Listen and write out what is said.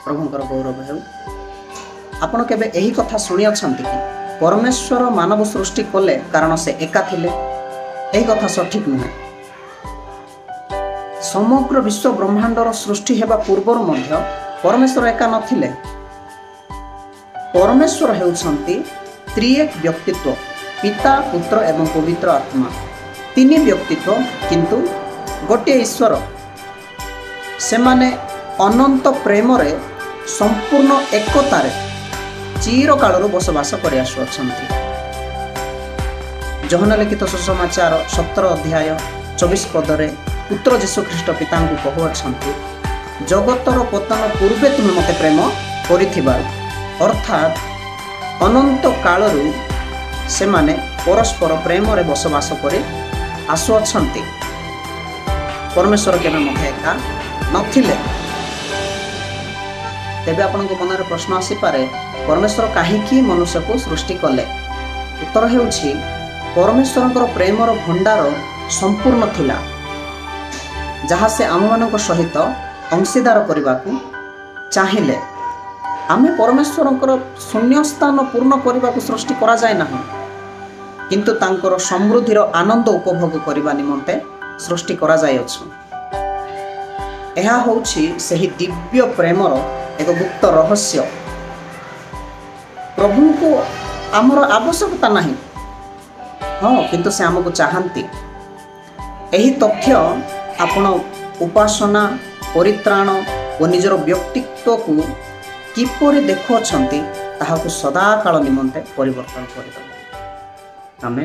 ପ୍ରଭୁଙ୍କର ଗୌରବ ହେଉ। ଆପଣ କେବେ ଏହି କଥା ଶୁଣିଅଛନ୍ତି କି ପରମେଶ୍ୱର ମାନବ ସୃଷ୍ଟି କଲେ କାରଣ ସେ ଏକା ଥିଲେ? ଏହି କଥା ସଠିକ୍ ନୁହେଁ। ସମଗ୍ର ବିଶ୍ୱ ବ୍ରହ୍ମାଣ୍ଡର ସୃଷ୍ଟି ହେବା ପୂର୍ବରୁ ମଧ୍ୟ ପରମେଶ୍ୱର ଏକା ନଥିଲେ। ପରମେଶ୍ୱର ହେଉଛନ୍ତି ତ୍ରିଏକ ବ୍ୟକ୍ତିତ୍ୱ, ପିତା, ପୁତ୍ର ଏବଂ ପବିତ୍ର ଆତ୍ମା। ତିନି ବ୍ୟକ୍ତିତ୍ୱ କିନ୍ତୁ ଗୋଟିଏ ଈଶ୍ୱର। ସେମାନେ ଅନନ୍ତ ପ୍ରେମରେ ସମ୍ପୂର୍ଣ୍ଣ ଏକତାରେ ଚିରକାଳରୁ ବସବାସ କରି ଆସୁଅଛନ୍ତି। ଯୋହନ ଲିଖିତ ସୁସମାଚାର 17 ଅଧ୍ୟାୟ 24 ପଦରେ ପୁତ୍ର ଯୀଶୁଖ୍ରୀଷ୍ଟ ପିତାଙ୍କୁ କହୁଅଛନ୍ତି, ଜଗତର ପତନ ପୂର୍ବେ ତୁମେ ମୋତେ ପ୍ରେମ କରିଥିବାରୁ। ଅର୍ଥାତ୍ ଅନନ୍ତ କାଳରୁ ସେମାନେ ପରସ୍ପର ପ୍ରେମରେ ବସବାସ କରି ଆସୁଅଛନ୍ତି। ପରମେଶ୍ୱର କେବେ ମଧ୍ୟ ଏକା ନଥିଲେ। ତେବେ ଆପଣଙ୍କ ମନରେ ପ୍ରଶ୍ନ ଆସିପାରେ, ପରମେଶ୍ୱର କାହିଁକି ମନୁଷ୍ୟକୁ ସୃଷ୍ଟି କଲେ? ଉତ୍ତର ହେଉଛି, ପରମେଶ୍ୱରଙ୍କର ପ୍ରେମର ଭଣ୍ଡାର ସମ୍ପୂର୍ଣ୍ଣ ଥିଲା, ଯାହା ସେ ଆମମାନଙ୍କ ସହିତ ଅଂଶୀଦାର କରିବାକୁ ଚାହିଁଲେ। ଆମେ ପରମେଶ୍ୱରଙ୍କର ଶୂନ୍ୟ ସ୍ଥାନ ପୂର୍ଣ୍ଣ କରିବାକୁ ସୃଷ୍ଟି କରାଯାଏ ନାହିଁ, କିନ୍ତୁ ତାଙ୍କର ସମୃଦ୍ଧିର ଆନନ୍ଦ ଉପଭୋଗ କରିବା ନିମନ୍ତେ ସୃଷ୍ଟି କରାଯାଇଅଛୁ। ଏହା ହେଉଛି ସେହି ଦିବ୍ୟ ପ୍ରେମର ଏକ ଗୁପ୍ତ ରହସ୍ୟ। ପ୍ରଭୁଙ୍କୁ ଆମର ଆବଶ୍ୟକତା ନାହିଁ, ହଁ, କିନ୍ତୁ ସେ ଆମକୁ ଚାହାନ୍ତି। ଏହି ତଥ୍ୟ ଆପଣ ଉପାସନା, ପରିତ୍ରାଣ ଓ ନିଜର ବ୍ୟକ୍ତିତ୍ୱକୁ କିପରି ଦେଖୁଅଛନ୍ତି ତାହାକୁ ସଦାକାଳ ନିମନ୍ତେ ପରିବର୍ତ୍ତନ କରିଦେବ। ଆମେ